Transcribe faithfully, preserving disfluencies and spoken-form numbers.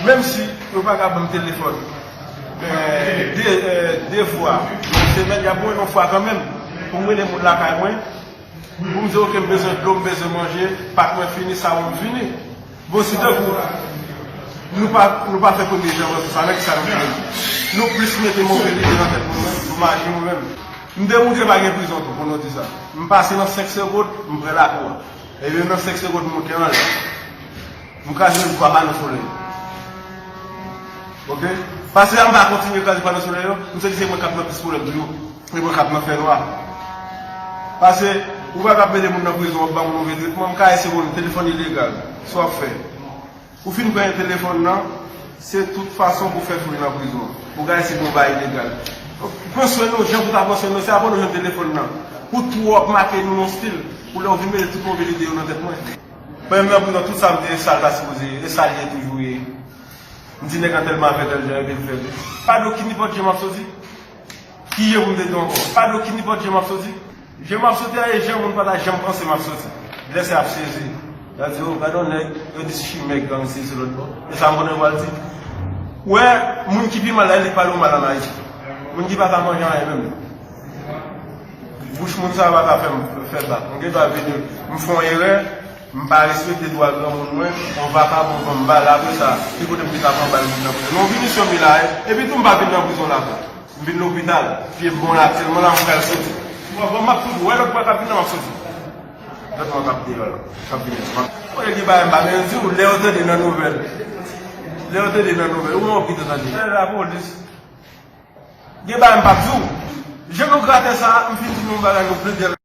Menm si yo pa ka ban m telefòn, eh, de, eh, de fwa nan semèn, y ap ban m yon fwa kanmenm pou m rele moun lakay mwen, pou m di, "Oke, m bezwen dlo, m bezwen manje, pak mwen fini, sawon m fini." Bon, si tankou nou pa, nou pa fè premye jan, sa, nan ki sa nou fini? Nou plis mete move lide nan tèt nou menm, nou maji nou menm. M demontre pa gen prizon tou, pou nou di sa. M pase nan senk segond, m pran lakou a. Ebyen, nan senk segond, m monte anlè. M kraze yon dwa pano solèy. Oke? Paske m pa kontinye kraze pano solèy yo, m santi se mwen k ap nan plis pwoblèm toujou. Se mwen k ap nan fènwa. Paske ou pa ka ap mete moun nan prizon, w ap ba moun move tretman, m ka eseye ba w telefòn ilegal. Sa w ap fè? Ou fin pran telefòn nan, se tout fason pou fè fri nan prizon. Ou ka eseye ba w bagay ilegal. Pran swen nou, jan pou ta pran swen nou, se apre nou jwenn telefòn nan. Pou twòp make nou nan stil, pou lè w vin mete tout move lide yo nan tèt mwen. Premye nan prizon, tout sa m te ye, sa l ta sipoze ye, e sa l ye toujou ye. M di nèg an tèlman fè tèl jan, epi l fè l. Pa gen okenn nipòt jan m ap soti. Ki jan pou m te di ankò? Pa gen okenn nipòt jan m ap soti. Jan m ap soti a, e jan moun pa ta janm panse m ap soti. Lè sa y ap sezi. Y ap di, "O, gade yon nèg, yo di chimè gang sezi lòt bò." E sa m konnen yo pral di. Wè, moun ki pi mal la, li pale w mal an Ayiti. Moun ki pa ka manje anyen menm. Bouch moun sa a pa ka fè m fè bak. M gen dwa vini, m fè yon erè, m pa respekte dwa granmoun mwen, yon vakabon pran m bal, apre sa, ki kote m te ka pran bal vin nan prizon? Non, vini sou mi la, e, epi tou m pa vin nan prizon la ankò. M vin lopital, pye m bon la aktyèlman la, m pral soti. M ap, m ap toujou wè lòt bwa k ap vin nan, m ap soti. Lòt bwa k ap deyò la, k ap vini. Mwen gen bagay m pa gen di w, lè yo tande nan nouvèl. Lè yo tande nan nouvèl, ou wè w pito tande. Lè lapolis. Gen bagay m p ap di w. Jan nou gratè sa, m fin di nou yon bagay nou plede.